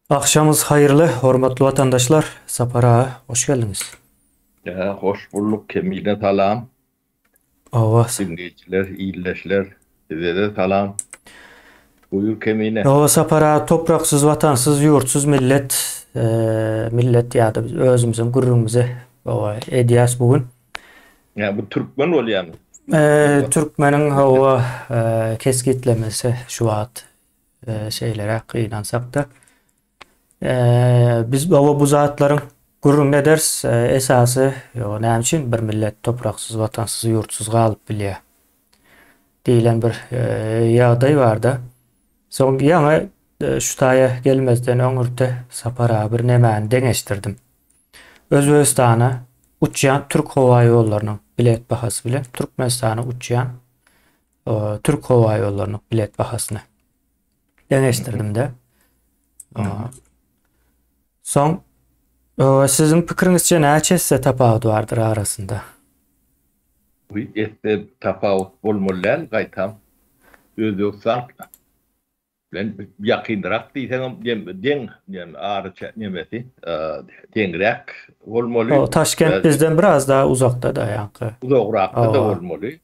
Agşamyňyz haýyrly, hormatly watandaşlar! Sapar aga, hoş geldiňiz! Ýa, hoş bulduk, Kemine salam! Hawa. Diňleýjiler, ildeşler, size-de salam! Buýur, Kemine! Hawa, Sapar aga, topraksyz, watansyz, ýurtsuz millet, millet ýa-da biz özümiziň gürrüňimizi, hawa, edýäs bu gün. Ýa, bu türkmen bolýarmy? Türkmeniň, hawa, kesgitlemesi şu wagt Şeýleräk gynansakda. Biz baba bu zatlaryň gürrüňini ederis. Esasy, ýo näme üçin bir millet topraksyz, watansyz, ýurtsuz galyp bilýär diýlen bir ýagdaý barda. Soň ýaňy şu taýa gelmezden öňürti Sapar aga bir nemäni deňeşdirdim. Özbegistana uçýan Türk howa ýollarynyň bilet bahasy bilen Türkmenistana uçýan Türk howa ýollarynyň bilet bahasyny deňeşdirdim-de. Soň siziň pikiriňizçe näçe esse tapawut bardyr arasynda? Bu esse tapawut bolmaly däl, gaýtam Özbegistan bilen ýakynrak diýseňem deň araça nemesi deňräk bolmaly. O Taşkent bizden biraz daha uzakda-da ýaňky. Uzagrakda-da bolmaly.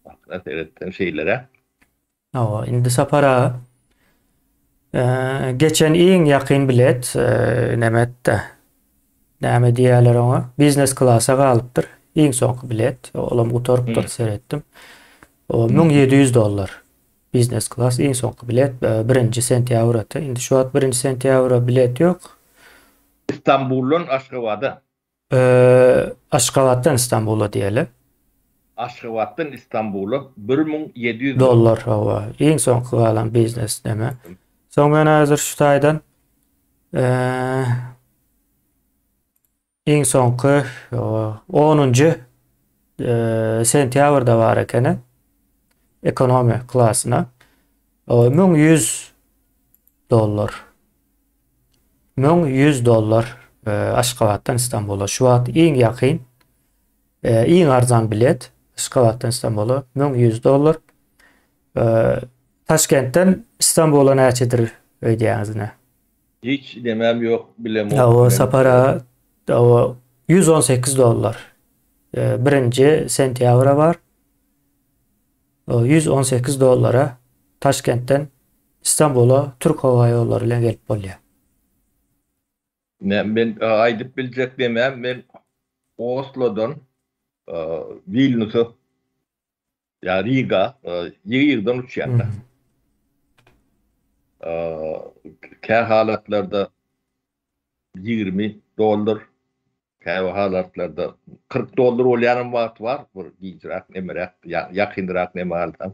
Aslynda seretseň şeýleräk. Hawa, indi Sapar aga geçen iň ýakyn bilet nemetde. Näme diýýärler oňa? Biznes klasa galypdyr. Iň soňky bilet. Olam gutarypdyr seretdim. O 1700 dollar. Biznes klas iň soňky bilet birinji sentýabrada. Indi şu wagt birinji sentýabra bilet ýok. Istanbuldan Aşgabada. Aşgabatdan Istanbula diýeli. Aşgabatdan Istanbula 1700 dollar. Hawa. Iň soňky galan biznes neme. Soň men häzir şu taýdan Iň soňky onunjy sentýabrda bar ekeni. Ekonomiýa klasyna. 1100 dollar. 1100 dollar Aşgabatdan Istanbula. Şu wagt iň ýakyn, iň arzan bilet Aşgabatdan Istanbula 1100 dollar. Taşkentden Istanbula näçedir öýdýäňiz ine? Hiç nemem ýok bilemok. Hawa Sapar aga hawa 118 dollar. Birinji sentýabra bar. 118 dollara Taşkentden Istanbula Türk howa ýollary bilen gelip bolýar. Ne men aýdyp biljek nemem men Oslodan Wilnusa Ýa Riga ýygy-ýygydan uçýar-da. Kä halatlarda 20 dollar, käbir halatlarda 40 dollar bolýanam wagty bar, bir gijräk, nemeräk, ýakynrak neme alsaň,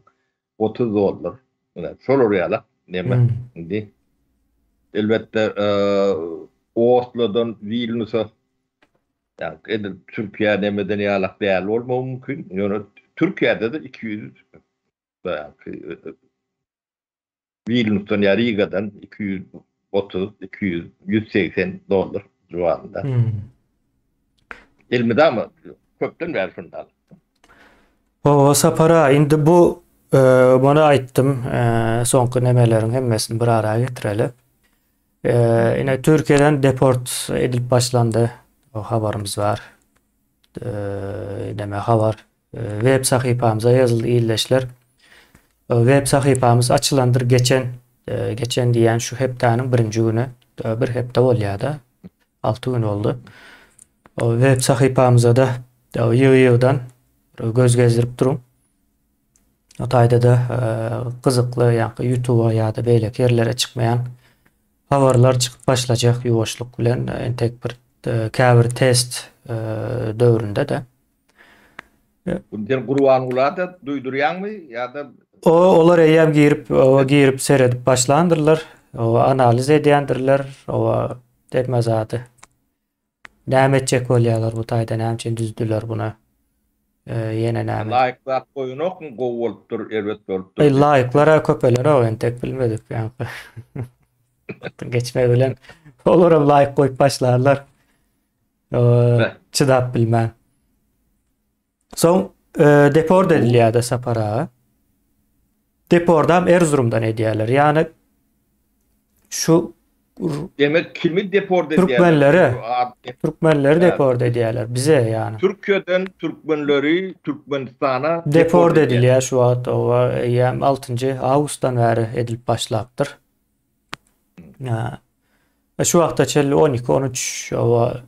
30 dollar. Ine, şolar ýalak neme indi. Elbetde, Oslodan Wilnusa Ýa edil Türkiýä nemeden ýalak däl bolmagy mümkin. Ýöne Türkiýede-de 200 baýaky Wilnusdan ýa Rigadan 230, 200, 180 dollar ciwarynda. Elmydama köpden bäri şunda. Hawa Sapar aga indi bu muny aýtdym soňky nemeleriň hemmesini bir ara getireli. Ine Türkiýeden deport edilip başlandy. O habarymyz bar. Neme habar web sahypamyza ýazyldy ildeşler. Web sahypamyz açylandyr geçen geçen diýen şu hepdäniň birinji güni. Bir hepde bolýar-da. 6 gün boldy. O web sahypamyza da ýygy-ýygydan göz gezdirip duruň. O taýda-da gyzykly ýa-da YouTube-a ýa-da beýleki ýerlere çykmaýan habarlar çykyp başlajak ýuwaşlyk bilen entek bir käbir test döwründe-de. Bunu sen Gurbangula-da duýdurýaňmy ýa-da O olar eýýäm girip, oba girip seredip başlandyrlar. O analiz edýändirler. O degme zady. Näme etjek bolýarlar bu taýda näme üçin düzdüler buny? Ýene näme? Laýk zat goýanokmy gowy bolupdyr erbet bolupdyr. Eý laýklara köpelenok entek bilmedik ýaňky. Wagtyň geçmegi bilen olaram laýk goýup başlarlar. Çydap bilmän. Soň deport edilýär-de Sapar aga. Deportam Erzurumdan edýärler. Ýagny şu. Demek kimi deport edýärler? Türkmenleri. Türkmenleri deport edýärler bize ýany. Türkiýeden türkmenleri Türkmenistana deport edilýär şu wagt oba eýýäm 6-njy awgustdan bäri edilip başlapdyr. Şu wagta çenli 12-13 oba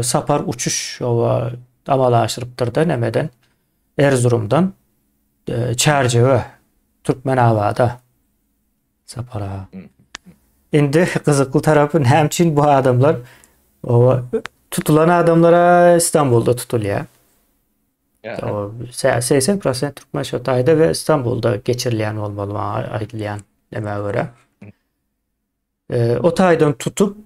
sapar uçuş oba amala aşyrypdyr-da nemeden Erzurumdan Çärjewe Türkmenabada sapara. Indi gyzykly tarapy näme üçin bu adamlar oba tutulan adamlara İstanbulda tutulýar. O 80% türkmen şu taýda we İstanbulda geçirilýän bolmaly maňa aýdylýan nämä görä. O taýdan tutup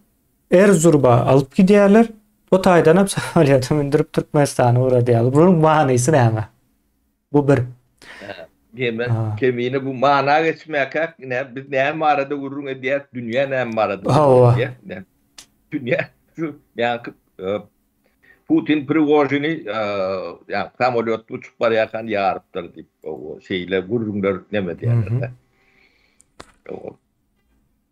Erzuruma alyp gidýärler. O taýdan hem samolýota mündürip Türkmenistana ugradýarlar. Bunuň manysy näme? Bu bir. Diýmek, kemine bu mana geçmäkä, ine biz näme barada gürrüň edýäs, dünýä näme barada gürrüň edýär? Dünýä şu ýaňky e, Putin Prigožini e, ýa samolýotda uçup barýarkan ýarypdyr diýip, şeýle gürrüňler näme diýýärler.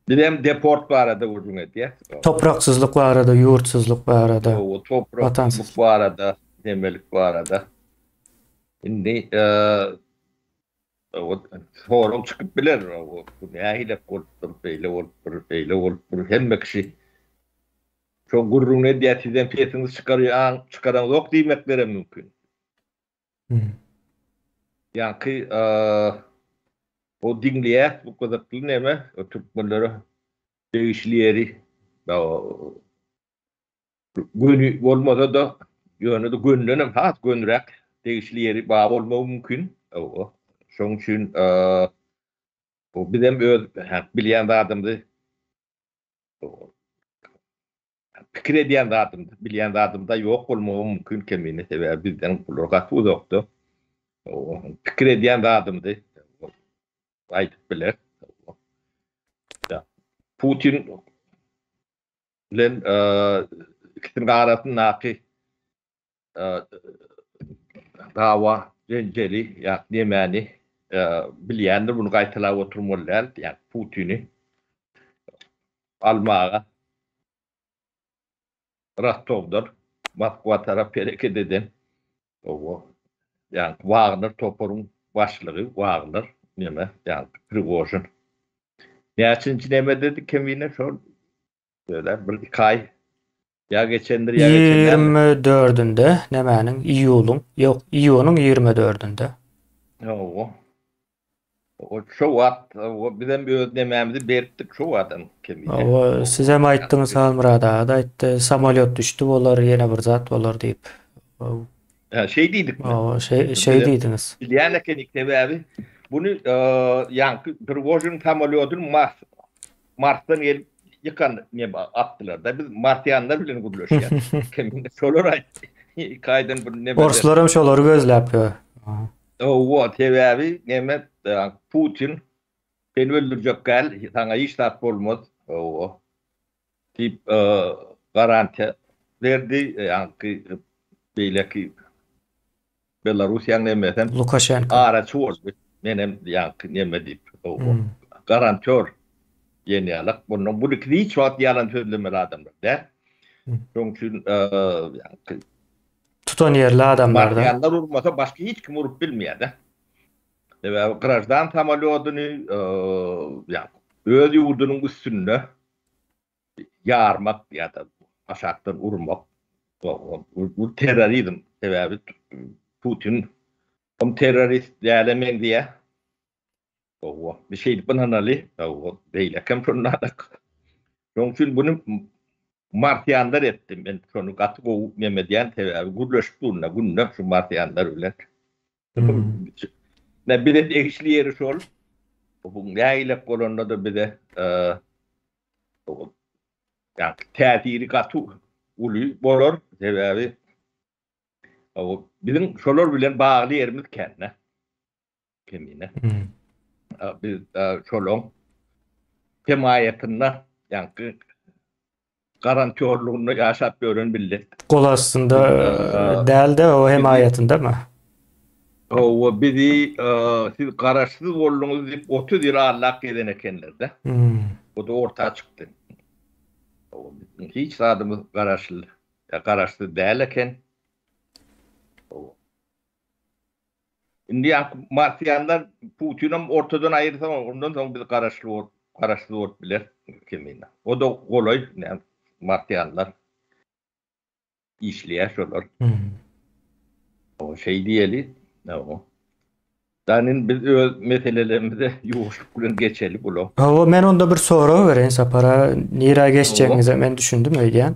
Bizem deport barada gürrüň edýäs. Topraksyzlyk barada, ýurtsyzlyk barada. Hawa, topraksyzlyk barada, nemelik barada. Indi sorag çykyp biler, bu nähili bolupdyr, beýle bolupdyr, beýle bolupdyr. Hemme kişi şo gürrüňini edýär, sizem sesiňizi çykarýaň, çykaraňzok diýmeklerem mümkin. Ýaňky o diňleýäs bu gyzykly neme türkmenlere degişli ýeri göni bolmasa-da ýöne-de gönüdenem has gönüräk degişli ýeri bar bolmagy mümkin. Şonuň üçin bizem öz bilýän zadymyzy Pikir edýän zadym, bilýän zadym-da ýok bolmagy mümkin kemine, sebäbi bizden bular gaty uzakda. Pikir edýän zadymyzy aýdyp biler. Putin bilen ikisiniň arasyndaky dawa jenjeli ýa nemäni bilýändir, muny gaýtalap oturmaly däl, ýa Putini almaga Rostowdan Moskwa tarap hereket eden owa ýa Wagner toparyň başlygy Wagner neme ýa Prigožin. Näçinji nemededi kemine şol Şöyle bir iki aý ýa geçendir ýa geçen däldir. 24-ünde nämäniň iýulyň ýok iýunyň 24-ünde. Hawa. O şo wagt o bizem öz nemämizi beripdik şo wagtam kemine. Hawa sizem aýtdyňyz Halmyrat aga-da aýtdy samolýot düşdi bolar ýene bir zat bolar diýip. Hä şeý diýdikmi? Hawa şeý şeý diýdiňiz. Bilýän ekenik sebäbi buny ýaňky Prigožin samolýodyny Mars Marsdan gelip ýykan neme atdylar-da. Biz marsýanlar bilen gürleşýäs. Keminde şolar aýtdy. Iki aýdan bir neme. Orslaram şolary gözläp ýör. Hawa, sebäbi neme Putin seni öldürjek däl, saňa hiç zat bolmaz. Hawa. Diýip garantiýa berdi. Ýaňky beýleki Belarussiýaň nemesem Lukaşenko. Araçy boldy. Menem ýaňky neme diýip, garantýor diýen ýalak. Bundan bu ikisi hiç wagt ýalan sözlemeli adamlar däl. Şonuň üçin ýaňky tutanýerli adamlar da. Marsianlar urmasa başga hiç kim urup bilmeýär-de. Sebäbi graždan samolýodyny ýaňky öz ýurdunyň üstünde ýarmak ýa-da aşakdan urmak bu terrorizm. Sebäbi Putin hem terrorist däle meňzeýär. Hawa, bir şeýdip ynanaly. Hawa, beýlekem şondadyk. Şonuň üçin buny marsianlar etdi. Men şony gaty gowy neme edýän, sebäbi gürleşip durun-da günde şu marsianlar bilen. Ne bize degişli ýeri şol. Bu nägilek bolanda-da bize ýa täsiri gaty uly bolar. Sebäbi biziň şolar bilen bagly ýerimiz kän-de. Kemine. Biz şolaň hemaýatynda, ýaňky garantýorlugynda ýaşap ýören millet. Gol astynda däl-de, o hemaýatyndamy? Hawa, bizi siz garaşsyz bolduňyz diýip 30 ýyl allap gezen ekenler-de. O-da orta çykdy. Hiç zadymyz garaşly, garaşsyz däl eken. Indi ýaňky marsiýanlar Putinem ortadan aýyrsa, ondan soň biz garaşly bolup, garaşsyz bolup bileris kemine. O-da golaý, marsiýanlar. Işleýär şolar. O şeý diýeli. O. Danin biz öz meselelerimize ýuwaşlyk bilen geçeli bula. Hawa, men onda bir sorag bereýin Sapara. Nirä geçjegiňize men düşündim öýdýän.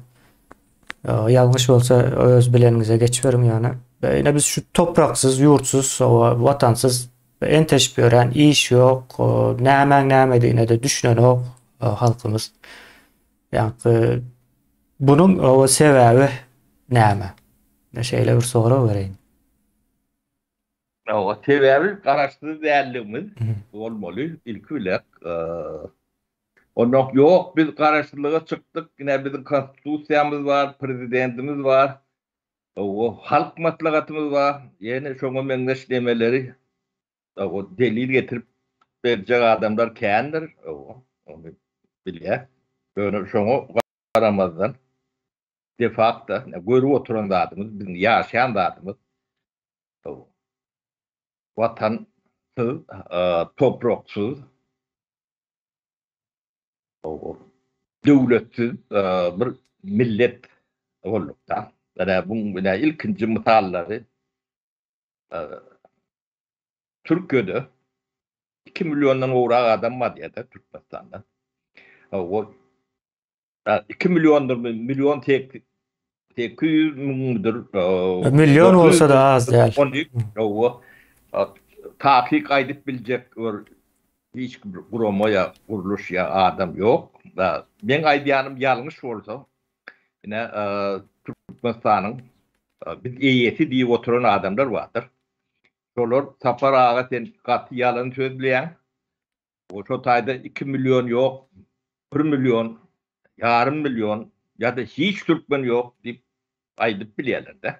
Ýalňyş bolsa öz bileniňize geçiberiň ýöne. Ine biz şu topraksyz, ýurtsuz, watansyz enteşip ýören, iş ýok, nämäň nämedigine-de düşünenok halkymyz. Ýaňky bunuň oba sebäbi näme? Men şeýle bir sorag bereýin. Oba sebäbi garaşsyz däldigimiz bolmaly ilki bilen. Ondan ýok biz garaşsyzlyga çykdyk, ine biziň konstitusiýamyz bar, prezidentimiz bar, oba halk maslahatymyz bar, ýene şoňa meňzeş nemeleri O delil getirip berjek adamlar kändir, ony bilýäs. Ýöne şoňa garamazdan de fakto görüp oturan zadymyz, biziň ýaşaýan zadymyz watansyz, topraksyz, döwletsiz bir millet bolduk-da. Ine, bu ilkinji mysallary Türkiýede 2 milliondan gowrak adam bar diýýär Türkmenistanda. O 2 milliondyr, million 800 müňdür. Million bolsa da az däl. Hawa. Takyk aýdyp biljek bir hiç bir gurama ýa gurluş ýa adam ýok. Meň aýdýanym ýalňyş bolsa, ine Türkmenistanyň biz eýesi diýip oturan adamlar bardyr. Şolar Sapar aga sen gaty ýalan sözleýäň. O şo taýda 2 million ýok, 1 million, ýarym million ýa-da hiç türkmen ýok diýip aýdyp bilýärler-de.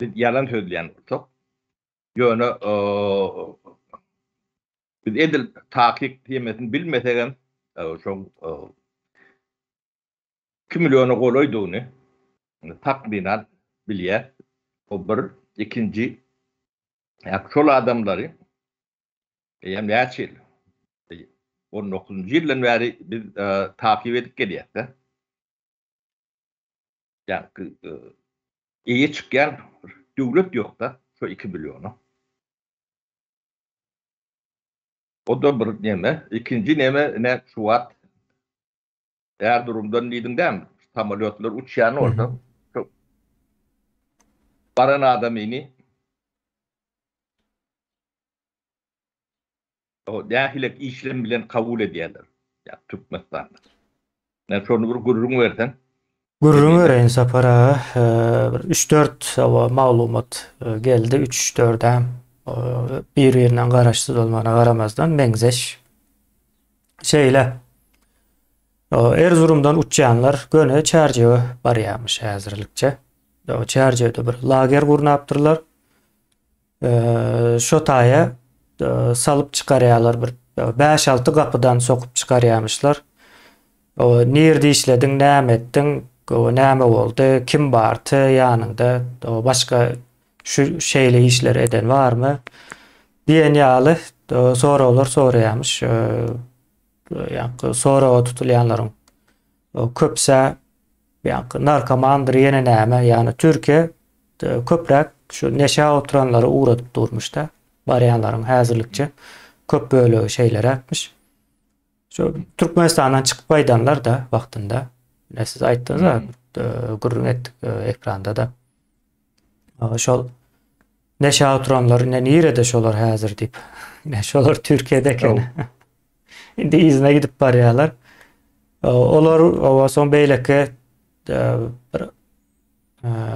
Biz ýalan sözleýän bolsak, ýöne biz edil takyk diýmesini bilmesegem, şoň 2 milliona golaýdygyny takmynan bilýäs. O bir. Ikinji, şol adamlary eýýäm näçe ýyl? 19-njy ýyldan bäri biz takyp edip gelýäs-de. Ýa-ni eýe çykýan döwlet ýok-da şo 2 milliona. O-da bir neme. Ikinji neme, ine şu wagt Erzurumdan diýdiň dämi? Samolýotlar uçýan bolsa, şu baran adamyny o nähili işlem bilen kabul edýärler? Ýa Türkmenistanda. Men şony bir gürrüň berseň. Gürrüň bereýin Sapar aga. Bir üç-dört maglumat geldi. Üç-dördem bir-birinden garaşsyz bolmagyna garamazdan meňzeş. Şeýle. Erzurumdan uçýanlar göni Çärjewe barýarmyş häzirlikçe. Çärjewde bir lager gurnapdyrlar. Şo taýa salyp çykarýarlar bir 5-6 gapydan sokup çykarýarmyşlar. Nirde işlediň, näme etdiň, näme boldy, kim bardy ýanyňda, başga şu şeýle işleri eden barmy diýen ýaly soraglar soraýarmyş. Ýa-da soraga tutulýanlaryň köpüsä ýa-da narkomandyr ýene näme, ýagny Türkiýe köpräk şu neşä oturanlary ugradyp durmuşda. Barýanlaryň häzirlikçe köp bölegi şeýleräkmiş. Şu Türkmenistandan çykyp gaýdanlar-da wagtynda. Ine siz aýtdyňyz-a, gürrüň etdik ekranda-da. Şol neşä oturanlar ine nirede şolar häzir diýip. Ine şolar Türkiýede eken. Indi yzyna gidip barýarlar. Olar owa soň beýleki bir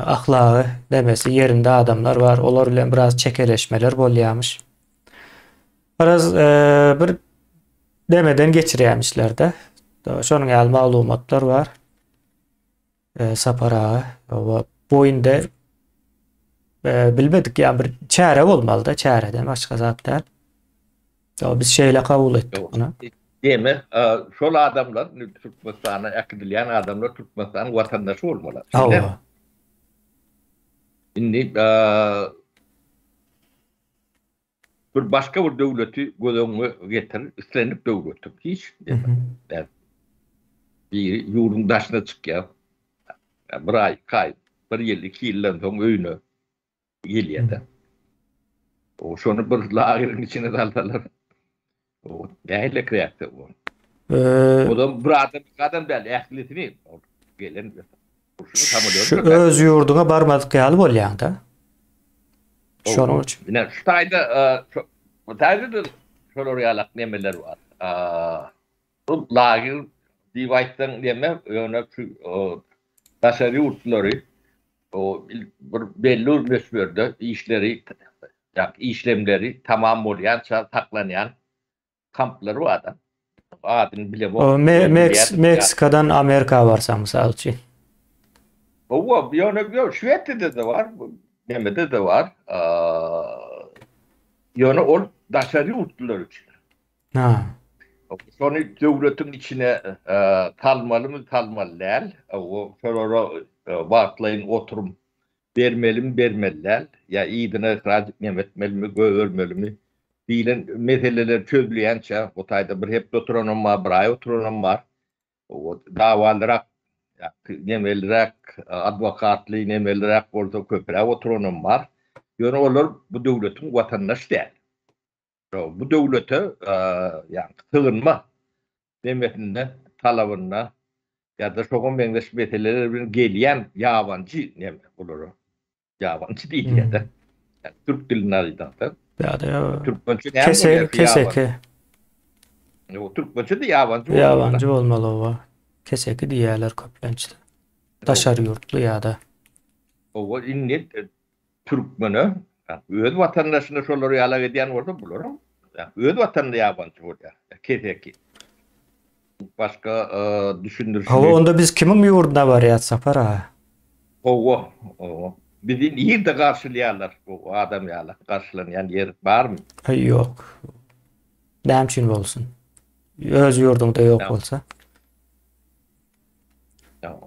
ahlagy demesi ýerinde adamlar bar. Olar bilen biraz çekeleşmeler bolýarmyş. Biraz bir demeden geçirýärmişler-de. Şonuň ýaly maglumatlar bar. Sapar aga, oba bu indi bilmedik ýa bir çäre bolmaly-da, çäreden başga zat däl. Ýa biz şeýle kabul etdik muny. Diýmek, şol adamlar Türkmenistana äkidilýän adamlar Türkmenistanyň watandaşy bolmaly. Hawa. Indi bir başga bir döwleti göz öňüňe getir, islendik döwleti, hiç biri ýurduň daşyna çykýar. Bir aý, iki aý, bir ýyl, iki ýyldan soň öýüne gelýär-de. O şony bir lageriň içine salsalar, o nähili reaksiýa bu? O da bir adam, bir adam däl, ählisini gelen Şu öz ýurduňa barmadyk ýaly bolýaň-da. Şonuň üçin. Ine, şu taýda, bu taýda-da şolar ýalak nemeler bar. Bu lager diýip aýtsaň neme, ýöne şu daşary ýurtlary o bir belli bir möçberde işleri, işlemleri tamam bolýança saklanýan kamplar bar-da. Adyny bilemok. Meksikadan Amerika barsaň mysal üçin. Hawa, ýöne ýok, Şwesiýada-da bar, nemede-de bar. Ýöne ol daşary ýurtlular üçin. Ha. Şony döwletiň içine salmalymy, salmaly däl. Şolara wagtlaýyn oturum bermelimi, bermeli däl, ýa yzyna ihraç neme etmelimi, goýbermelimi diýlen meseleler çözülýänçä, o taýda bir hepde oturanam bar, bir aý oturanam bar. O dawalyrak, nemeliräk, adwokatly nemeliräk bolsa köpräk oturanam bar. Ýöne olar bu döwletiň watandaşy däl. Bu döwlete ýagny sygynma nemesinde, talabynda ýa-da şoňa meňzeş meseleler bilen gelýän ýabanjy neme bulara ýabanjy diýilýär-de. Türk dilinde aýdanda. Ýa-da türkmençe näme bolýar? Keseki. Ýok, türkmençe-de ýabanjy bolmaly. Ýabanjy bolmaly oba. Keseki diýýärler köplenç. Daşary ýurtly ýa-da. Oba indi Türkmene, öz watandaşyna şolar ýalak edýän bolsa, bularam öz watanynda ýabanjy bolýar, keseki. Başga düşündirişini. Hawa, onda biz kimiň ýurduna barýas, Sapar aga? Hawa, hawa. Bizi nirde garşylaýarlar, bu adam ýalak garşylanýan ýer barmy? Aý, ýok. Näme üçin bolsun? Öz ýurduňda ýok bolsa.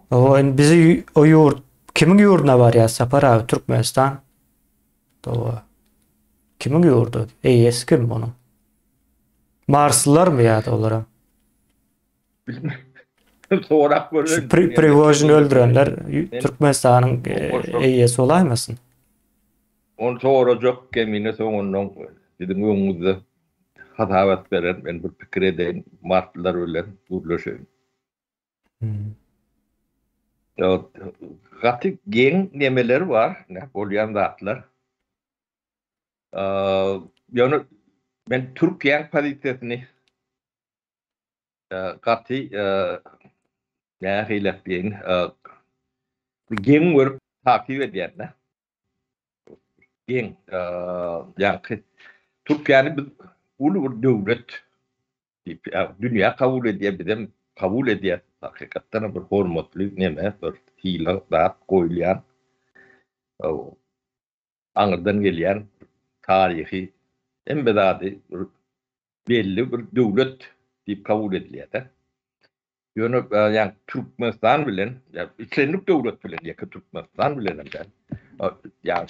Hawa, indi bizi o ýurt kimiň ýurduna barýas Sapar abi Türkmenistan. Hawa. Kimiň ýurdy? Eýesi kim onuň? Marslylarmy ýa-da olara? Sorap görün. Pri Prigožin öldürenler Türkmenistanyň eýesi bolaýmasyn? Ony sorajak kemine soňundan siziň öňüňizde hasabat berer. Men bir pikir edeýin, marslylar bilen gürleşeýin. Gaty geň nemeler bar, ne bolýan zatlar. Ýöne men Türkiýäň pozisiýasyny gaty nähili diýeýin, geň görüp takyp edýän-de. Geň, ýaňky Türkiýäni biz uly bir döwlet diýip, dünýä kabul edýär, bizem kabul edýäs. Hakykatdan bir hormatly neme, bir sylag zat goýulýan, aňyrdan gelýän taryhy hemme zady bir belli bir döwlet diýip kabul edilýär-de. Ýöne ýa Türkmenistan bilen, ýa islendik döwlet bilen, ýeke Türkmenistan bilen hem däl, ýa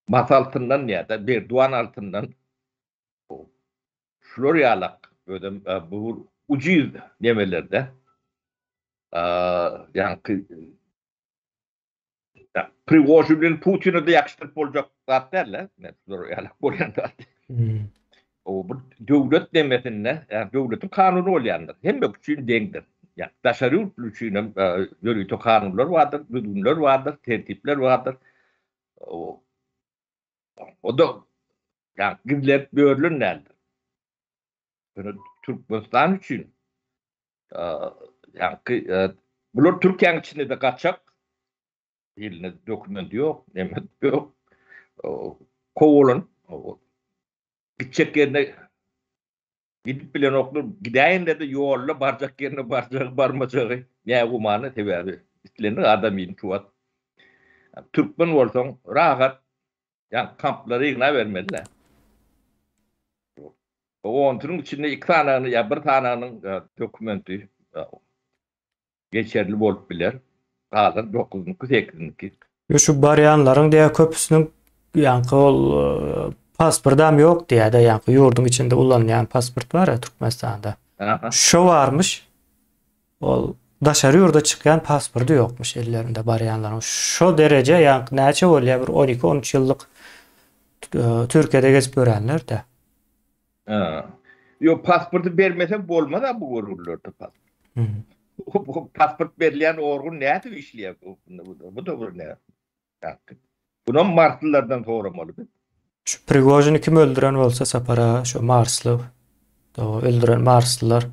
masa altyndan ýa-da berduan altyndan şular ýalak özem bu ujyz nemelerde ýaňky Prigožin bilen Putini-de ýakyşdyryp boljak zat däl-de. Şular ýalak bolýan zat. O bir döwlet demesinde, ýa döwletiň kanuny bolýandyr. Hemme üçin deňdir. Ýa daşary ýurtly üçin hem ýörite kanunlar bardyr, düzgünler bardyr, tertipler bardyr. O o-da ýa gizlenip börülen däldir. Ýöne Türkmenistan üçin ýaňky bular Türkiýäniň içinde-de gaçak elinde dokumenti ýok, neme ýok. Kowalanyp gitjek ýerine gidip bilenoklar. Gidäýende-de ýolda barjak ýerine barjagy, barmajagy nägumany sebäbi islendik adam indi şu wagt türkmen bolsaň rahat Ýa kamplary ýygnabermeli-dä. Onsunyň içinde iki sanyny ýa bir sanynyň dokumenti geçerli bolup biler. Galan dokuzynyňky, sekiziňki. Ýo şu barýanlaryň diýä köpüsiniň ýaňky ol pasportam ýok diýä-de ýaňky ýurduň içinde ulanylýan pasport bar ya Türkmenistanda. Şo barmyş. Ol daşary ýurda çykýan pasporty ýokmuş ellerinde barýanlaryň. Şo dereje ýaňky näçe bolýar bir 12-13 ýyllyk Türkiýede gezip ýörenler-de. Ha. Ýok, pasporty bermeseň bolmaz-a bu görgülerde pasport. Bu pasport berilýän organ nädip işleýär? Bu da bir ne? Bunam marslylardan soramaly biz. Şu Prigožini kim öldüren bolsa Sapar aga şu marsly öldüren marslylar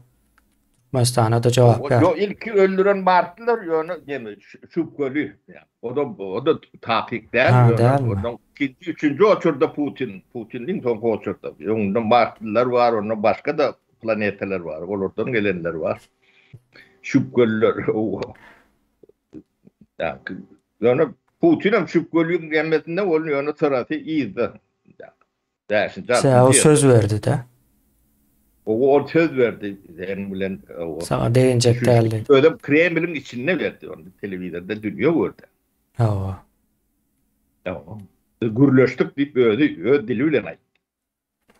Türkmenistana da jogapkär. Ýok, ilki öldüren marslylar ýöne neme şübheli. O da o da takyk däl ýöne ondan ikinji, üçünji oçurda Putin, Putiniň soňky oçurda. Öňünde marslylar bar, ondan başga-da planetalar bar, olardan gelenler bar. Şübheliler. Ýöne Putin hem şübheliň hemmesinde ol ýöne syrasy yzda. Bäşinji altynjy Ol söz berdi de. O ol söz berdi seniň bilen. Saňa deginjek däl diýip. Özem Kremliň içinde berdi ony telewizorda dünýe gördi. Hawa. Hawa. Biz gürleşdik diýip özi öz dili bilen aýtdy.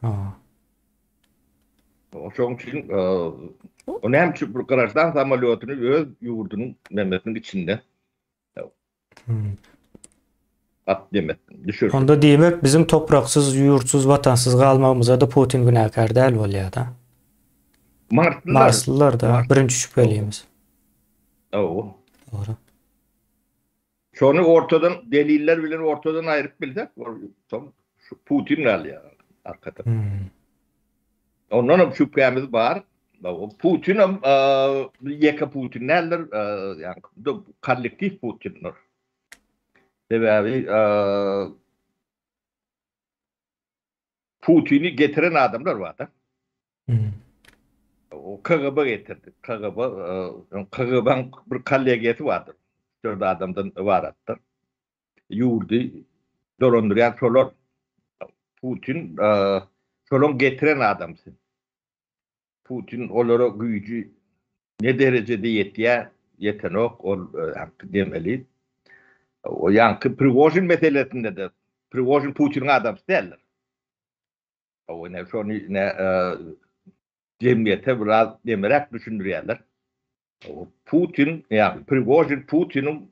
Hawa. Şonuň üçin o näme üçin bir graždan samolýotyny öz ýurdunyň memesiniň içinde At demek, düşür. Onda diýmek biziň topraksyz, ýurtsuz, watansyz galmagymyza-da Putin günäkär däl bolýar-da. Marslylar. Marslylar-da birinji şübhelimiz. Hawa. Dogry. Şony ortadan deliller bilen ortadan aýryp bilsek, soň şu Putin galýar arkada. Hmm. Ondan hem şübhämiz bar. Putin hem ýeke Putin däldir, ýagny kollektiw Putindir. Sebäbi Putini getiren adamlar bar-da. Hmm. O KGB getirdi. KGB, KGB-niň bir kollegiýasy bardyr. Dört adamdan ybaratdyr. Ýurdy dolandyrýan şolar. Putin şolaryň getiren adamsy. Putin olara güýji ne derejede ýetýär, ýetenok ol demeli. O ýaňky Prigožin meselesinde-de Prigožin Putiniň adamsy däldir. O ine şony ine jemgyýete biraz demeräk düşündirýärler. Putin, ýagny Prigožin Putiniň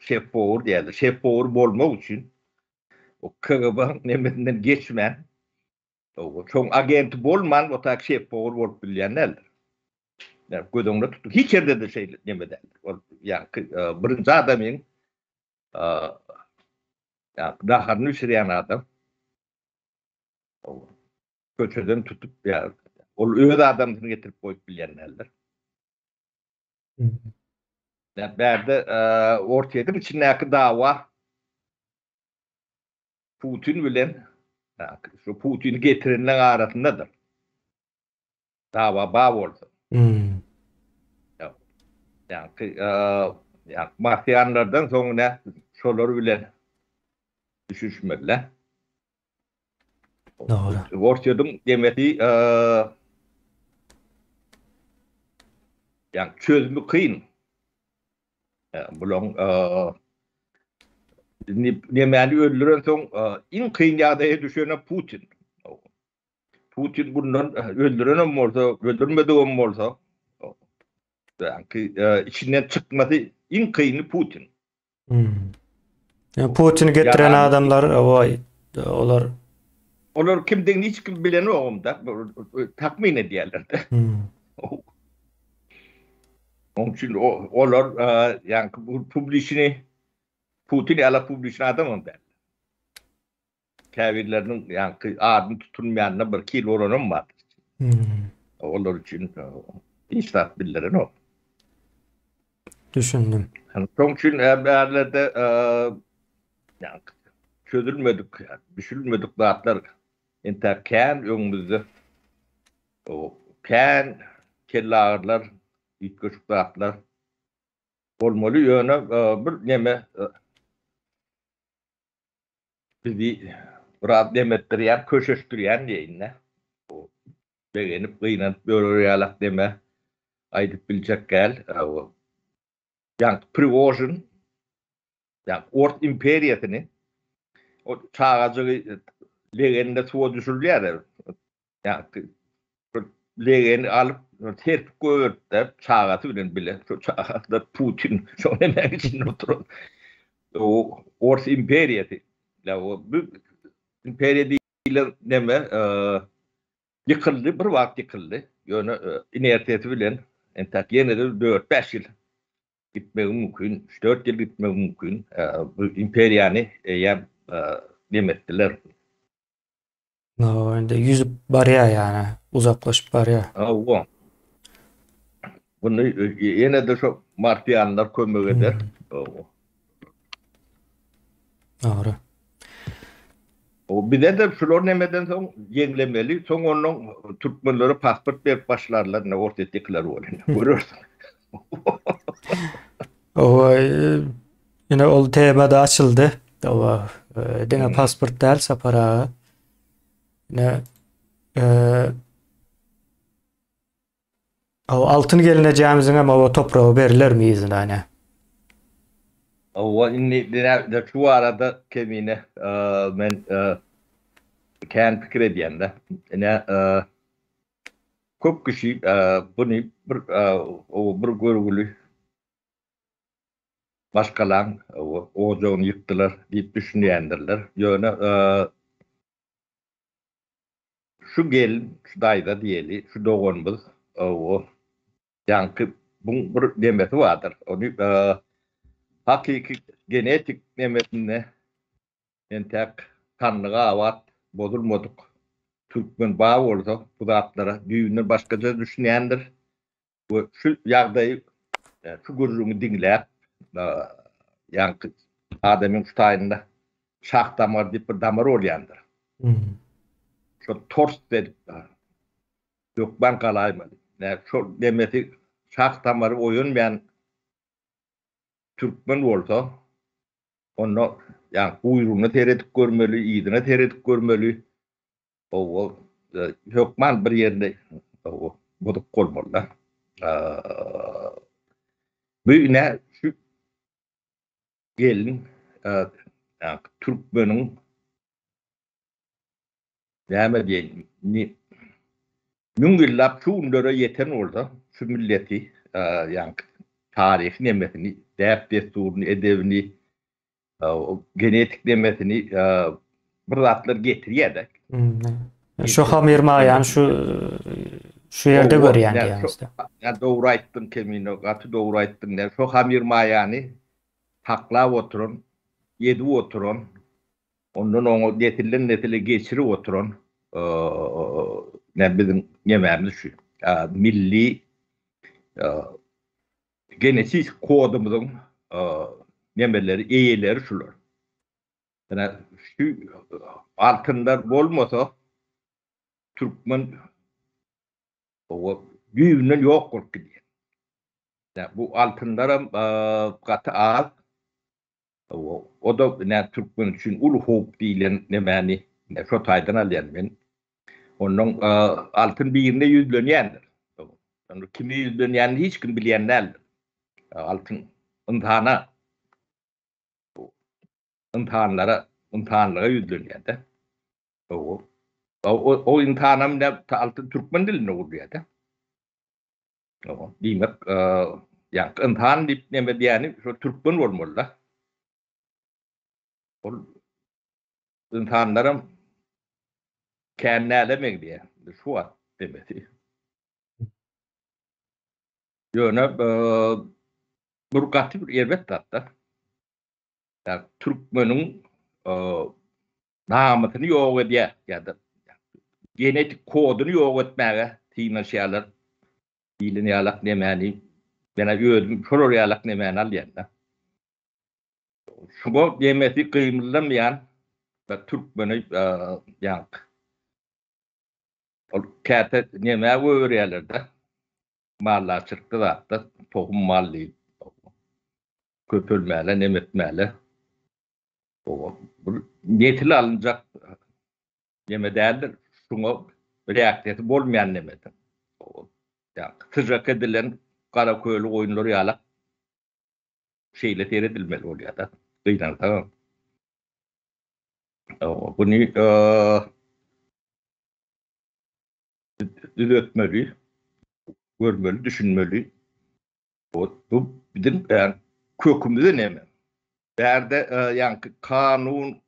şef powur diýýärler. Şef powur bolmak üçin o KGB-niň nemesinden geçmän, şoň agenti bolman o tak şef powur bolup bilýän däldir. Ýa göz öňünde tutup, hiç ýerde-de şeýle neme däldir. Ol ýaňky birinji adamyň naharyny bişirýän adam. Köçeden tutup ýa ol öz adamsyny getirip goýup bilýän däldir. Ýa bärde Orsýetiň içindäki dawa Putin bilen şu Putini getirenleň arasyndadyr. Dawa bar bolsa. Hmm. Ýa ýa marsianlardan soň ne şolar bilen düşünişmeli. Dogry. Orsýetiň demesi ýa çözümi kyn. Bulaň nemäni öldüren soň iň kyn ýagdaýa düşene Putin. Putin bundan öldürenem bolsa, öldürmedigem bolsa, ýa içinden çykmasy iň kyny Putin. Hmm. Yani Putini getiren adamlar oý olar Olar kimdigini hiç kim bilenogam-da, takmyn edýärler-de. Hmm. Onuň üçin olar ýaňky bu publiçni Putin ýaly publiçni adamam däl. Käbirleriniň ýaňky adyny tutulmaýanyna bir kil bolanam bar. Hmm. Olar üçin hiç zat bildirenok. Düşündim. Şonuň üçin bärlerde ýaňky çözülmedik, düşülmedik zatlar entäk kän öňümizde. O kän kelleagyrylar, üýtgeşik zatlar bolmaly. Ýöne bir neme bizi biraz demetdirýän, köşeşdirýän diýeýin-de. Begenip, gynanyp ýörer ýalak deme aýdyp biljek däl. Ýaňky Prigožin, ýaňky Ors imperiýasyny o çagajygy legende suwa düşürilýär. Ýaňky legeni alyp serpip goýberipdir çagasy bilen bile. Şo çagasy-da Putin şo nemäň içinde oturan. O Ors imperiýasy. Ýa o bu imperiýa diýlen neme ýykyldy, bir wagt ýykyldy. Ýöne inersiýasy bilen entäk ýene-de dört-bäş ýyl gitmegi mümkin, üç-dört ýyl gitmegi mümkin. Bu imperiýany eýýäm neme etdiler. Hawa, indi ýüzüp barýar ýany, uzaklaşyp barýar. Hawa. Muny ýene-de şo marsianlar kömek eder. Hawa. Dogry. O bize-de şular nemeden soň ýeňlemeli, soň onnoň türkmenlere pasport berip başlarlar, ine orsýetdekiler bolýar. Görersiň. Hawa, ine ol tema-da açyldy. Hawa, diňe pasport däl Sapar aga. Ine, hawa, altyn gelnejemiziň hem hawa topragy berilermi yzyna ine. Hawa, indi ine şu barada Kemine men kän pikir edýän-de. Ine, Köp kişi buny bir bir görgüli maşgalaň ojagyny ýykdylar diýip düşünýändirler. Ýöne şu gelin, şu daýza diýeli, şu doganymyz ýaňky buň bir nemesi bardyr. Ony hakyky genetik nemesinde Entäk sandygy abat bozulmadyk türkmen bar bolsa bu zatlara düýbünden başgaça düşünýändir we şu ýagdaýy şu gürrüňi diňläp ýaňky adamyň şu taýynda şah damar diýip bir damar bolýandyr. Şo tors edip hökman galaýmaly. Şol demesi şah damary oýanmaýan türkmen bolsa Onda ýa guýrugyna seredip görmeli, yzyna seredip görmeli. Hawa, hökman bir ýerinde hawa, bozuk bolmaly-da. Bu ine şu gelin türkmeniň näme diýeýin, indi müň ýyllap şu günlere ýeten bolsa, şu milleti, ýaňky taryhy nemesini, däp-dessuryny, edebini, genetik nemesini bir zatlar getirýär-de. Şu hamyr maýany şu şu ýerde görýän diýýäňizde. Ýa dogry aýtdyň Kemine, gaty dogry aýtdyň. Şu hamyr maýany saklap oturan, edip oturan Ondan oňa nesilden-nesile geçirip oturan biziň nemämiz şu milli genetik kodumyzyň nemeleri, eýeleri şular. Ýöne şu altynlar bolmasa türkmen düýbünden ýok bolup gidýär. Bu altynlaram gaty az. O-da ine türkmen üçin uly howp diýlen nemäni ine şo taýdan alýan men. Onnoň altyn birine ýüzlenýändir. Onda kime ýüzlenýänini hiç kim bilýän däldir. Altyn ynsana ynsanlara, ynsanlyga ýüzlenýär-de. O o ynsanam ine altyn türkmen dilinde gurýar-da. Diýmek, ýaňky ynsan diýip neme diýýäni şo türkmen bolmaly-da. Ol ynsanlaram kän däle meňzeýär. Şu wagt demesi. Ýöne bir gaty bir erbet zat-da. Ýa türkmeniň namysyny ýok edýär ýa-da genetik koduny ýok etmäge synanyşýarlar diýlen ýalak nemäni men özüm şolar ýalak nemäni alýan-da. Şuňa nemesi gymyldamaýan türkmeni ýaňky ol käte nemä goýberýärler-de maldarçylykda zatda tohum mal diýip köpelmäle neme etmäle. Bu nesil alynjak neme däldir. Şuňa reaksiýasy bolmaýan nemede. Syžak edilen gara köli goýunlar ýalak şeýle seredilmeli bolýar-da, gynansagam. Buny düzetmeli, görmeli, düşünmeli. Bu biziň kökümize neme? Bärde ýaňky kanun,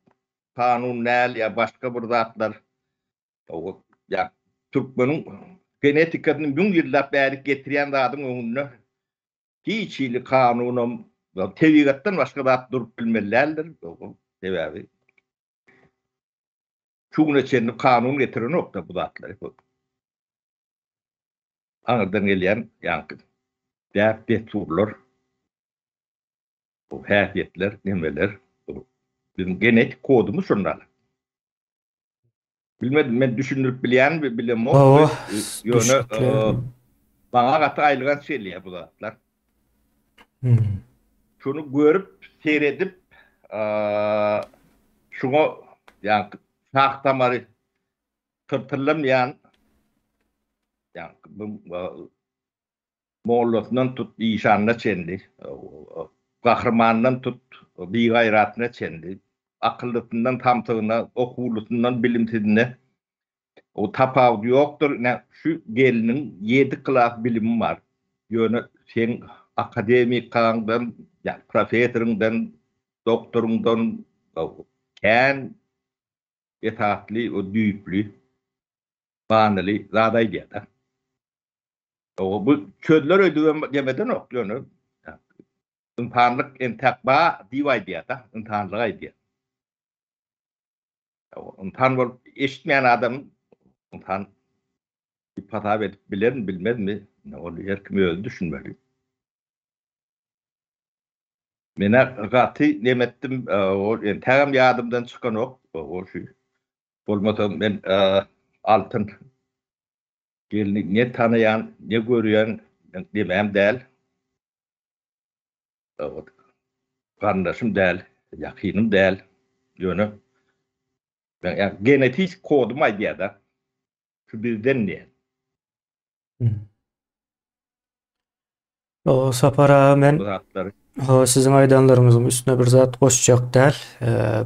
kanun däl ýa başga bir zatlar. Ýa türkmeniň genetikasyny müň ýyllap bäri getirýän zadyň öňünde hiç hili kanunam, tebigatdan başga zat durup bilmeli däldir. Sebäbi şu güne çenli kanun getirenok-da bu zatlary. Aňyrdan gelýän ýaňky däp-dessurlar, bu häsiýetler, nemeler, bu biziň genetik kodumyz şonda. Bilmedim, men düşündirip bilýänmi, bilemok. Hawa, Ýöne maňa gaty aýylganç gelýär bu zatlar. Şuny görüp, seredip, şuňa ýaňky şah damary tyrtyllamaýan ýaňky mollasyndan tut işanyna çenli, gahrymanyndan tut bigaýratyna çenli, akyllysyndan samsygyna, okuwlysyndan bilimsizine o tapawudy ýokdur. Ine, şu gelniň ýedi klas bilimi bar. Ýöne seň akademikaňdan, ýa professoryňdan, doktoryňdan kän esasly we düýpli, manyly zat aýdýar-da. Bu çözler öýdübem demedenok, ýöne ynsanlyk entäk ba diýip aýdýar-da, ynsanlygy aýdýar. Ynsan bolup eşitmeýän adam ynsan diýip hasap edip bilermi, bilmezmi, ony her kim özi düşünmeli. Menä gaty neme etdim, ol entägem ýadymdan çykanok, ol şu bolmasa men Altyn gelni ne tanaýan, ne görýän nemäm däl. Garyndaşym däl, ýakynym däl. Ýöne genetik kodum aýdýar-da, şu bizden diýen. O Sapar aga men o siziň aýdanlaryňyzyň üstüne bir zat goşjak däl.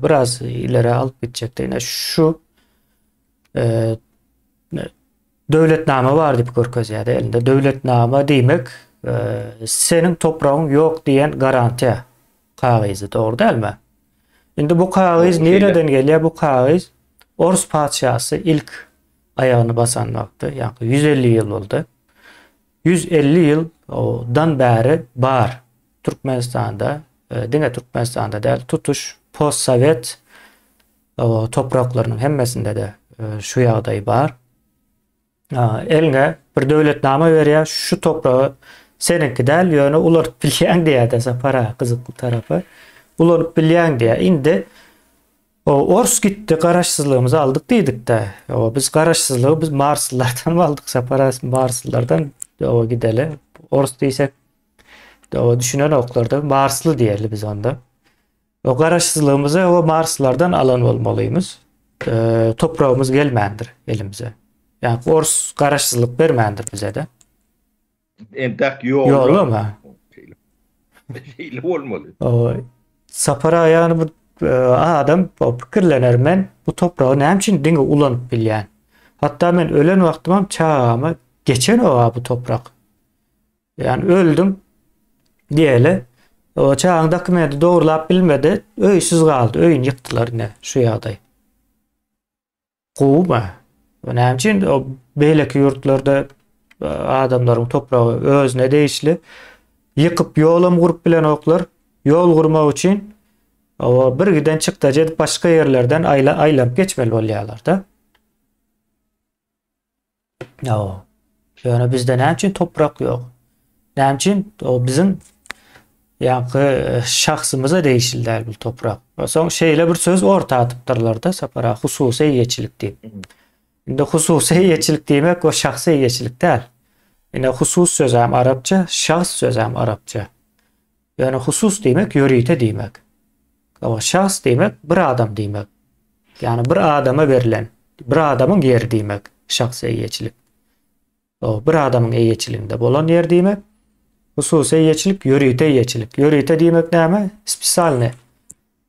Biraz ileri alyp gitjek ine şu e, döwletnama bar diýip görkezýär elinde. Döwletnama diýmek e, seniň topragyň ýok diýen garantiýa kagyzy, dogry dälmi? Indi bu kagyz nireden gelýär? Bu kagyz Ors patyşasy ilk aýagyny basan wagty, ýagny 150 ýyl boldy. 150 ýyl dan bäri bar Türkmenistanda, e, diňe Türkmenistanda däl, tutuş postsowet topraklarynyň hemmesinde-de e, şu ýagdaý bar. Eliňe bir döwletnama berýär, şu topragy seniňki däl, ýöne ulanyp bilýäň diýýär-de Sapar aga, gyzykly tarapy. Ulanyp bilýäň diýýär. Indi O ors gitdi, garaşsyzlygymyzy aldyk diýdik-de. O biz garaşsyzlygy biz marslylardan aldyk, Sapar aga marslylardan o gideli. Ors diýsek o düşünen oklarda marsly diýeli biz onda. O garaşsyzlygymyzy o marslylardan alan bolmalymyz. E, topragymyz gelmändir elimize. Yani ors garaşsyzlyk bermändir bize de. Entek ýolda. Ýolda mı? Şeýle bolmaly. O Sapar aga ýagny bu e, adam o pikirlener men bu topragy näme üçin diňe ulanyp bilýän. Hatda men ölen wagtymam çagama geçen oga bu toprak. Ýani öldüm diýeli. O çagaň dokumenti dogrulap bilmedi, öýsüz galdy, öýüni ýykdylar ine şu ýagdaý. Gowumy? Näme üçin o beýleki ýurtlarda e, adamlaryň topragy özüne degişli ýykyp ýolam gurup bilenoklar. Ýol gurmak üçin o bir giden çykdajy edip başga ýerlerden aýla aýlanyp geçmeli bolýarlar-da. Ýa. Ýöne bizde näme üçin toprak ýok? Näme üçin o biziň ýaňky e, şahsymyza degişli däl bu toprak. Soň şeýle bir söz orta atypdyrlar-da Sapar aga, hususy eýeçilik diýip. Indi hususy eýeçilik diýmek o şahsy eýeçilik däl. Ine husus sözi hem arapça, şahs sözi hem arapça. Ýöne husus diýmek ýörite diýmek. O şahs diýmek bir adam diýmek. Ýagny bir adama berlen, bir adamyň ýeri diýmek. Şahsy eýeçilik. O bir adamyň eýeçiliginde bolan ýer diýmek. Hususy eýeçilik ýörite eýeçilik. Ýörite diýmek näme? Spesialny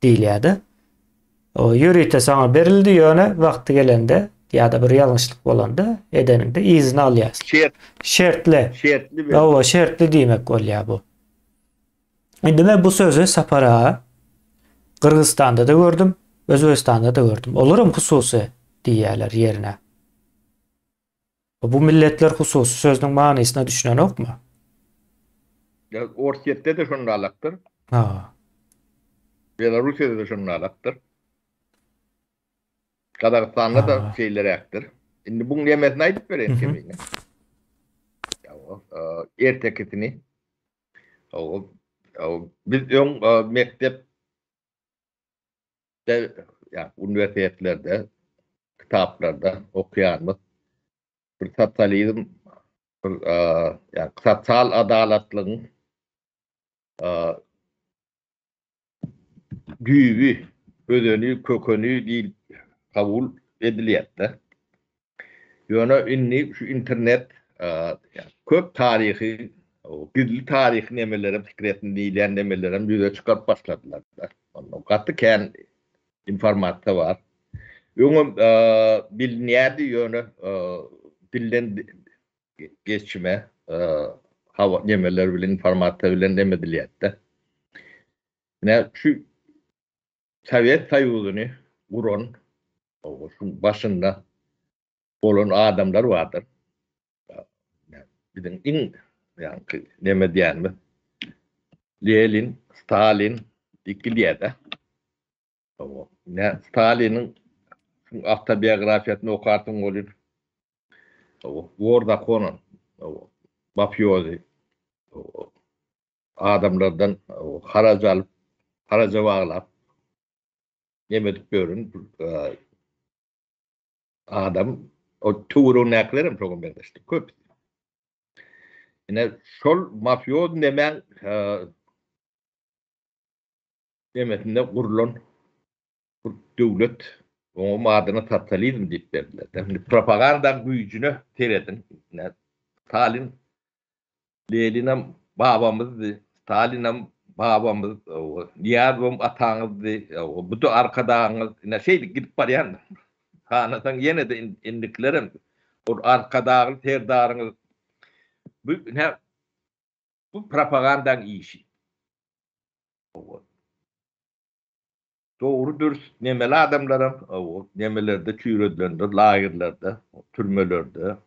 diýilýär-de. O ýörite saňa berildi, ýöne wagty gelende ýa-da bir ýalňyşlyk bolanda edeniňde yzyny alýar. Şert. Şertli. Şertli. Hawa, şertli diýmek bolýar bu. Indi men bu sözi Sapar aga Gyrgyzystanda-da gördüm, Özbegistanda-da gördüm. Olaram hususy diýýärler ýerine. Bu milletler hususy sözüniň manysyna düşünenokmy? Ýa Orsýetde-de şonalakdyr. Ha. Belarussiýada-da şonalakdyr. Gazagystanda-da şeýleräkdir. Indi buň nemesini aýdyp bereýin kemine. Ertekisini. Biz öň mekdep ýa uniwersitetlerde kitaplarda okaýanymyz bir sosializm bir ýa sosial adalatlygyň düýbi, özeni, kökeni diýlip kabul edilýär-de. Ýöne indi şu internet köp taryhy, gizli taryhy nemelerem, sekretny diýilýän nemelerem ýüze çykaryp başladylar-da. Onda gaty kän informasiýa bar. Öňem bilinýärdi, ýöne dilden geçme habar nemeler bilen, informasiýa bilen neme edilýärdi-de. Ine şu Sowet Soýuzyny guran, şuň başynda bolan adamlar bardyr. Biziň iň ýaňky neme diýenimiz Lenin, Stalin diýip gidýär-de. Ine Staliniň awtobiografiýasyny okarsyň welin, War zakonan, mafiozi, adamlardan haraç alyp, haraja baglap neme edip ýören adam, o töweregindäkiler hem şoňa meňzeşdir, köpüsi. Ine, şol mafioz nemäň nemesinde gurlan bir döwlet, oňa adyna sosializm diýip berdiler. Indi propagandaň güýjüne serediň. Ine, Stalin Leninem babamyzdy, Stalinem babamyz, Nyýazowam ataňyzdy, bu-da arkadagyňyz. Ine, şeýdip gidip barýan. Sanasaň ýene-de indikilerem ol Arkadagly Serdaryňyz. Bu ine, bu propagandaň işi. Dogry dürs nemeli adamlaram nemelerde çüýredilendir, lagerlerde, türmelerde.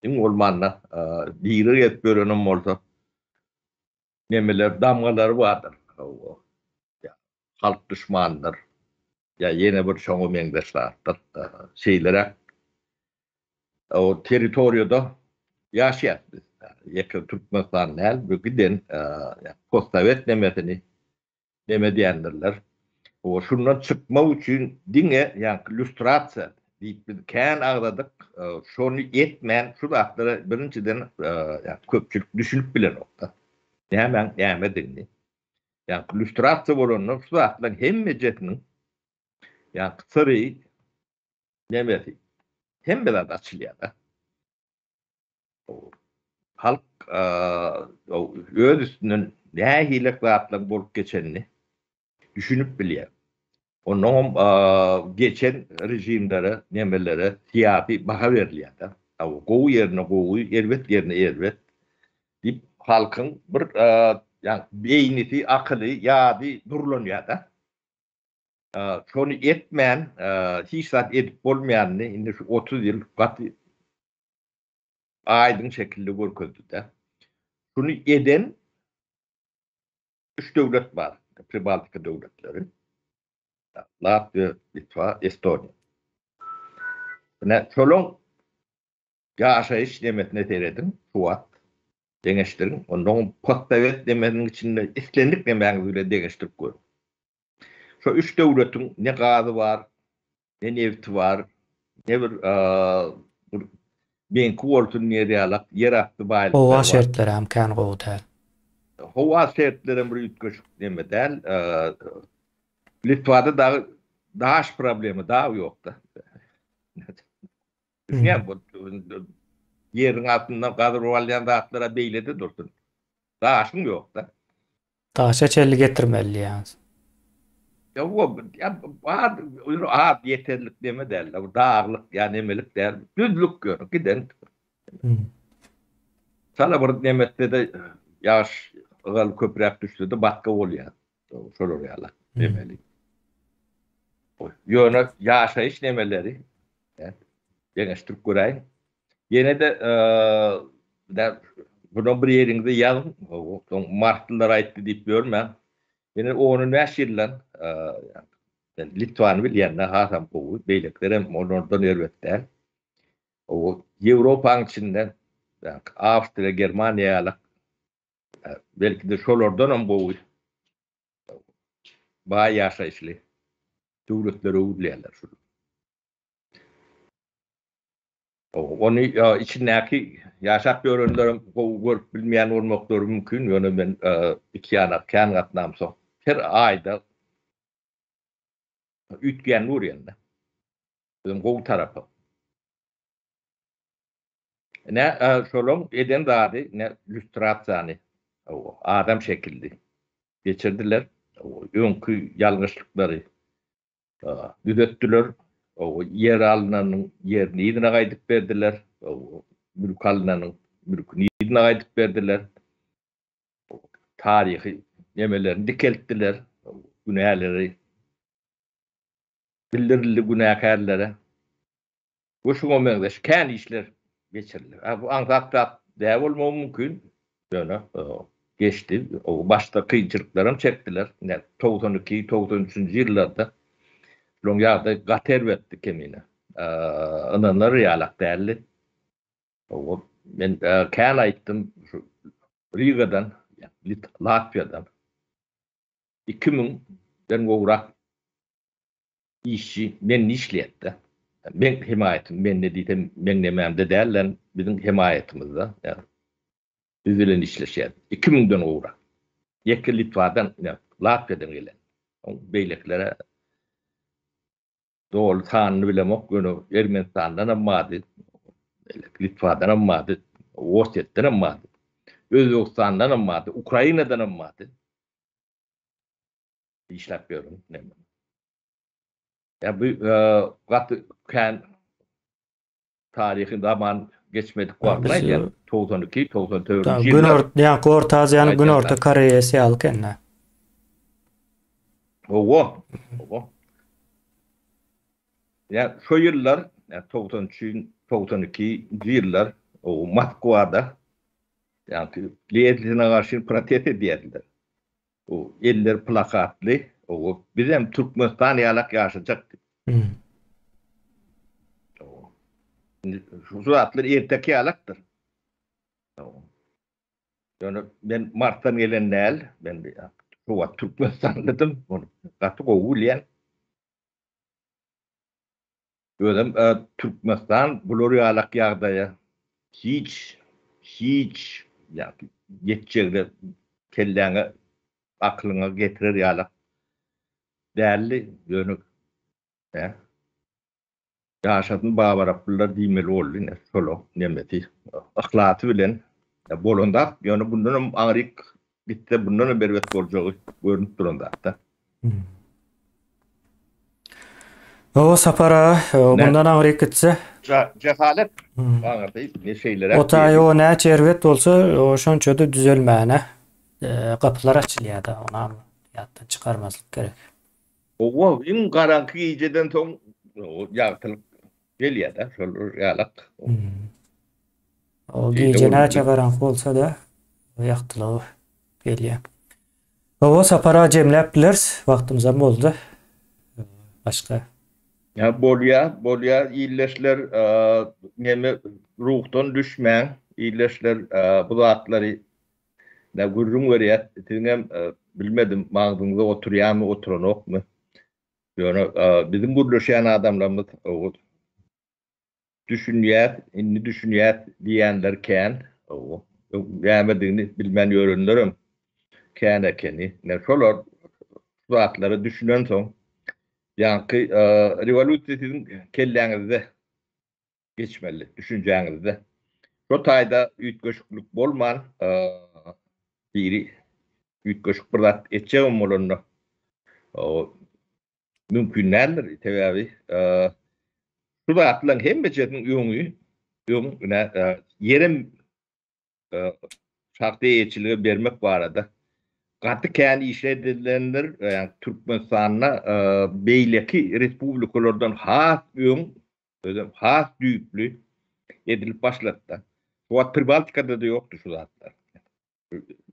Iň bolmanda diri gezip ýörenem bolsa nemeler damgalary bardyr. Halk duşmanydyr. Ýa ýene bir şoňa meňzeş zatdyr. Şeýleräk o territoriýada ýaşaýas biz. Ýeke Türkmenistan däl, bu giden postsowet nemesini neme diýendirler. Hawa, şundan çykmak üçin diňe ýaňky lýustrasiýa diýip biz kän agzadyk, şony etmän şu zatlara birinjiden köpçülik düşünip bilenokda. Nämäň nämedigini. Ýaňky lýustrasiýa bolanda şu zatlaryň hemmejesiniň ýaňky syry nemesi hemme zat açylýar-da. Halk öz üstünden nähili zatlaryň bolup geçenini düşünip bilýär. Onnoňam geçen režimlere, nemelere syýasy baha berilýär-de. Gowy ýerine gowy, erbet ýerine erbet diýip halkyň bir beýnisi, akyly, ýady durlanýar-da. Şony etmän hiç zat edip bolmaýanyny indi şu 30 ýyl gaty aýdyň şekilde görkezdi-de. Şuny eden üç döwlet bar, Pribaltika döwletleri. Latwiýa, Litwa, Estoniýa. Ine, şolaň ýaşaýyş nemesine serediň, şu wagt deňeşdiriň. Onnoň postsowet nemesiniň içinde islendik nemäňiz bilen deňeşdirip görüň. Şo üç döwletiň ne gazy bar, ne nebti bar, ne bir bir meňki bolsun diýer ýalak ýerasty baýlyklary Howa bar. şertleri hem kän gowy däl. Howa şertlerem bir üýtgeşik neme däl. Litwada dagy daş problema dagy ýok-da. Düşünýäňmi? Bu ýeriň altyndan gazyp alýan zatlara beýle-de dursun. Daşyň ýok-da. Daşa çenli getirmeli diýýäňiz. Ýok, ýa bar, az ýeterlik neme däl, bu daglyk ýa nemelik däl, düzlük ýöne giden. Çala bir neme etse-de ýagyş ygal köpräk düşse-de batga bolýar. Şolar ýaly nemeli. Ýöne ýaşaýyş nemeleri deňeşdirip göräýiň. Ýene-de buna bir ýeriňize ýazyň, soň marslylar aýtdy diýip ýörmäň. Ýene on-on bäş ýyldan Litwany bilýän-de hasam gowy, beýlekilerem olardan erbet däl. Ýewropanyň içinde Awstriýa, Germaniýa ýaly belki-de şolardanam gowy baý ýaşaýyşly döwletlere öwrülýärler şul. Ony içindäki ýaşap ýörenlerem gowy görüp bilmeýän bolmaklary mümkin, ýöne men iki ýana kän gatnamsoň her aýda üýtgänini görýän-de. Özem gowy tarapa. Ine, şolaň eden zady, ine, lýustrasiýany, adam şekilli geçirdiler. Öňki ýalňyşlyklary düzetdiler. Ýer alnanyň ýerini yzyna gaýdyp berdiler. Mülk alnanyň mülküni yzyna gaýdyp berdiler. Taryhy nemelerini dikeltdiler. Günäleri bildirildi günäkärlere. We şuňa meňzeş kän işler geçirildi. Bu aňsat zat däl bolmagy mümkin. Ýöne geçdi. Başda kynçylyklaram çekdiler. Ine, 92, 93-nji ýyllarda şolaryň ýagdaýy gaty erbetdi kemine. Ynanylar ýalak däldi. Men kän aýtdym, şu Rigadan, Latwiýadan 2000-den gowrak Işçi mende işleýärdi-de. Meň hemaýatym, mende diýsem, meň nemämde däl-de, biziň hemaýatymyzda, ýagny biz bilen işleşýärdi. Iki müňden gowrak. Ýeke Litwadan, ýa Latwiýadan gelen. Oň beýlekilere doly sanyny bilemok, ýöne Ermenistandanam bardy, beýleki Litwadanam bardy, Orsýetdenem bardy, Özbegistandanam bardy, Ukrainadanam bardy. Işläp ýörün. Ýa bu gaty kän taryhy zaman geçmedik wagtyny aýdýan. 92, 94-nji ýyllar. Günorta, ýa Orta Aziýanyň Günorta Koreýasy ýaly eken-dä. Hawa, hawa. Ýa şo ýyllar, 93, 92-nji ýyllar Moskwada ýa Lenine garşy protest edýärdiler. O eller plakatly, o bizem Türkmenistan ýalak ýaşajak diýip. Indi şu zatlar erteki ýalakdyr. Ýöne men Marsdan gelen däl, men şu wagt Türkmenistanlydym, ony gaty gowy bilýän. Özem Türkmenistan bular ýalak ýagdaýa hiç, hiç ýetjegine kelläňe, akylyňa getirer ýalak däldi. Ýöne ýaşasyn babaraplylar diýmeli boldy ine şolaň nemesi, yhlasy bilen bolan zat. Ýöne bundanam aňryk gitse bundanam erbet boljagy görnüp duran zat-da. O Sapar aga, bundan aňryk gitse. Jehalet aňyrda ne şeýleräk. O taýy o näçe erbet bolsa, o şonça-da düzelmäne gapylar açylýar-da, onam ýatdan çykarmazlyk gerek. Owa, iň garaňky gijeden soň ýagtylyk gelýär-de, şol ýalak. O gije näçe garaňky bolsa-da, ýagtylygy gelýär. Hawa Sapar aga jemläp bileris wagtymyzam boldy. Başga. Ýa bolýa bolýa ildeşler neme ruhdan düşmäň ildeşler bu zatlary nä gürrüň berýäs siziňem bilmedim maňzyňyza oturýamy oturanokmy ýöne biziň gürleşýän adamlarymyz Düşünýäs, indi düşünýäs diýýänler kän. Öň nämedigini bilmän ýörenlerem kän ekeni. Ine, şolar şu zatlara düşünensoň, ýaňky rewolýusiýa siziň kelläňizde. geçmeli düşünjäňizde. Şo taýda üýtgeşiklik bolman, biri üýtgeşik bir zat etjegem bolanda mümkin däldir. Sebäbi şu zatlaryň hemmejesiniň öňi öň ine ýerem şahsy eýeçilige bermek barada gaty kän iş edilendir. Ýagny Türkmenistanda beýleki respublikalardan has öň, özem has düýpli edilip başlady-da. Şu wagt Pribaltikada-da ýokdy şu zatlar.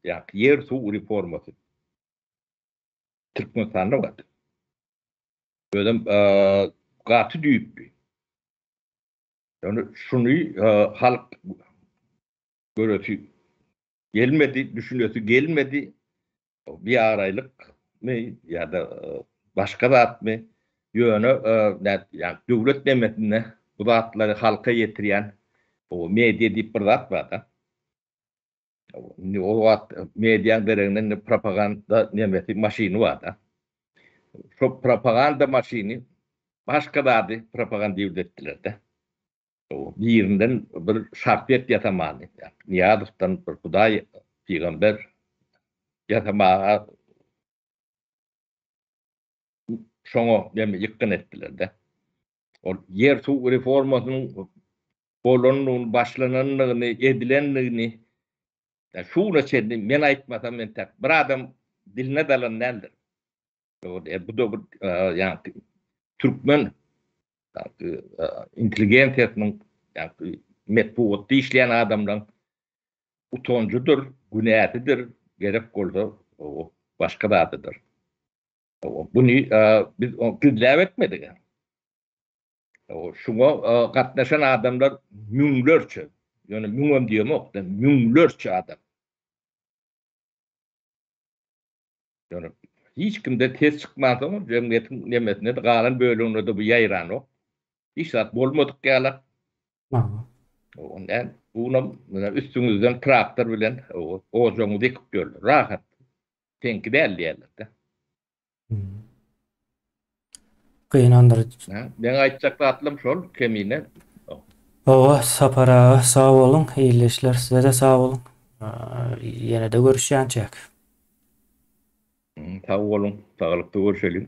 Ýagny ýer-suw reformasy Türkmenistanda bardy. Özem gaty düýpli. Ýöne şuny halk göresi gelmedi, düşünesi gelmedi. Biabraýlykmy ýa-da başga zatmy? Ýöne ýa döwlet nemesinde bu zatlary halka ýetirýän media diýip bir zat bar-da. Indi o wagt mediaň deregine indi propaganda nemesi maşyny bar-da. Şo propaganda maşyny başga zady propagandiwt etdiler-de. Birinden bir şahsyýet ýasamany, Nyýazowdan bir hudaý, pygamber ýasamaga şoňa neme ýykgyn etdiler-de. Ol ýer-suw reformasynyň bolandygyny, başlanandygyny, edilendigini şu güne çenli men aýtmasam entek bir adam diline dalan däldir. Bu-da bir ýaňky türkmen intelligensiýasynyň ýaňky metbugatda işleýän adamlaryň utanjydyr, günäsidir, gerek bolsa başga zadydyr. Buny biz gizläp etmedik. Şuňa gatnaşan adamlar müňlerçe, ýöne müňem diýemok-da, müňlerçe adam. Ýöne hiç kimde ses çykmansoň jemgyýetiň nemesinde-de galan böleginde-de bu ýaýranok. Hiç zat bolmadyk ýalak. Onda bunam üstüňizden traktor bilen ojagyňyzy ekip ýörler. Rahat. Seňki däl diýerler-de. Gynandyryjy. Meň aýtjak zatlarym şol, Kemine. Hawa, Sapar aga sag boluň, ildeşler size-de sag boluň. Ýene-de görüşýänçäk. Sag boluň, saglykda görşeliň.